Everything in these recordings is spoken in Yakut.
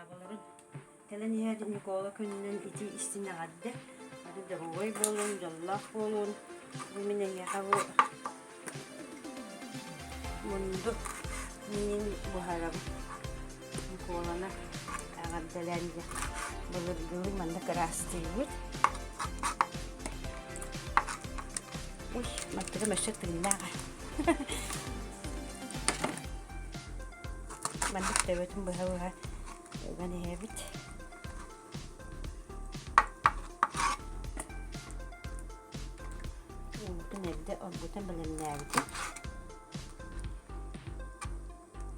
Дорооболорун. Кэлэн иһэр Ньукуола күнүнэн итии истиҥ эҕэрдэ. Бары доруобай буолуҥ, дьоллоох буолуҥ. Бу мин эһиэхэ бу мунду миин буһарабын. Ньукуоланы эҕэрдэлээн дьэ былыргылыы манна ыраастыыбыт. Уй, маттыгым өссө тыыннаах ээ. Маннык төбөтүн быһа-быһа ыган иһэбит. Уутун эрдэ оргутан бэлэмнээбитим.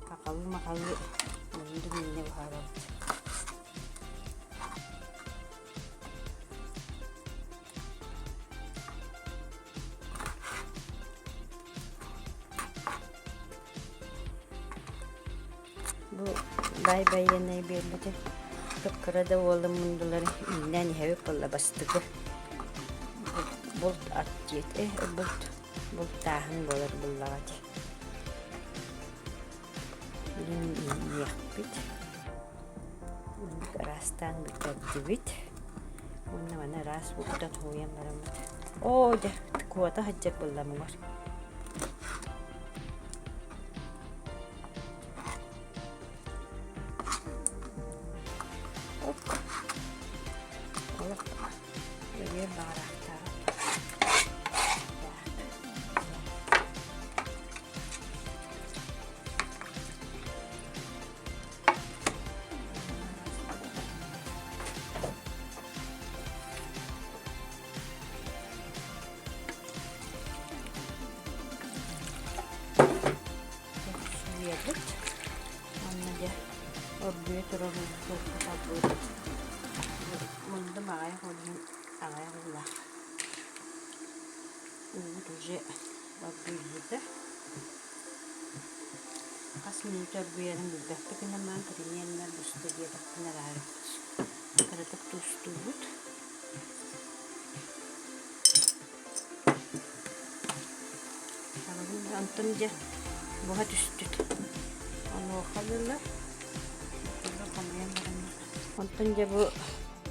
Хахалыы-махалыы мунду миинэ буһарабыт. Бу баай байыаннай биэрбитэ кып-кыра да уолум мундулары ииннээн иһэбит буолла бастакы булт ат диэт э булт бултааһын буолар буллаҕа дии Билин иһиэхпит Маннык ыраастаан бүтэрдибит уонна маны ыраас уута тууйан бараммыт оо дьэ куота сылдьар буолла муҥар Оп. Олох өлүөн баҕараахтаабат. Сууйабыт. Уонна дьэ оргуйа турар уутун Мундум аҕыйах уонун аҕыйах уулаах. Уубут уже оргуйбута. Хас мүнүүтэ оргуйарын билбэппит гынан баран примерно буста диэтэхпинэ араарабыт. Кыратык туустуубут. Онтон дьэ буһа түстүт. Онуоха дылы хомуйан баран Онтон дьэ бу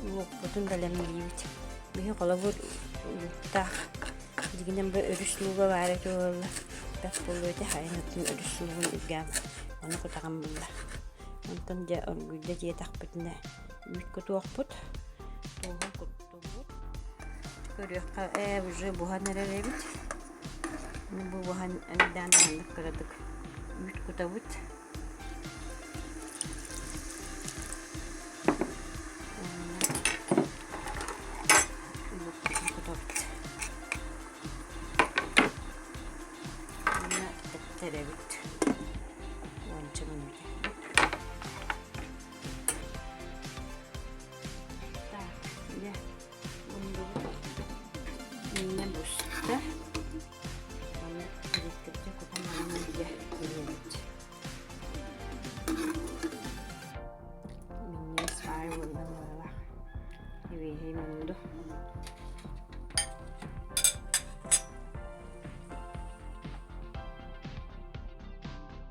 луукпутун бэлэмниибит. Биһи холобур лууктаах дьигинэн бу өрүс лууга баар этэ буолла. Бэрт буолуо этэ хайан оттон өрүс луугун үргээн ону кутаҕын булла. Онтон дьэ оргуйда диэтэхпитинэ үүт кутуохпут. Тууһун куттубут. Көрүөххэ ээ уже буһан эрэр эбит. Бу буһан эмдээн маннык кыратык үүт кутабыт. Уонна кутабыт. Уонна тэптэрэбит.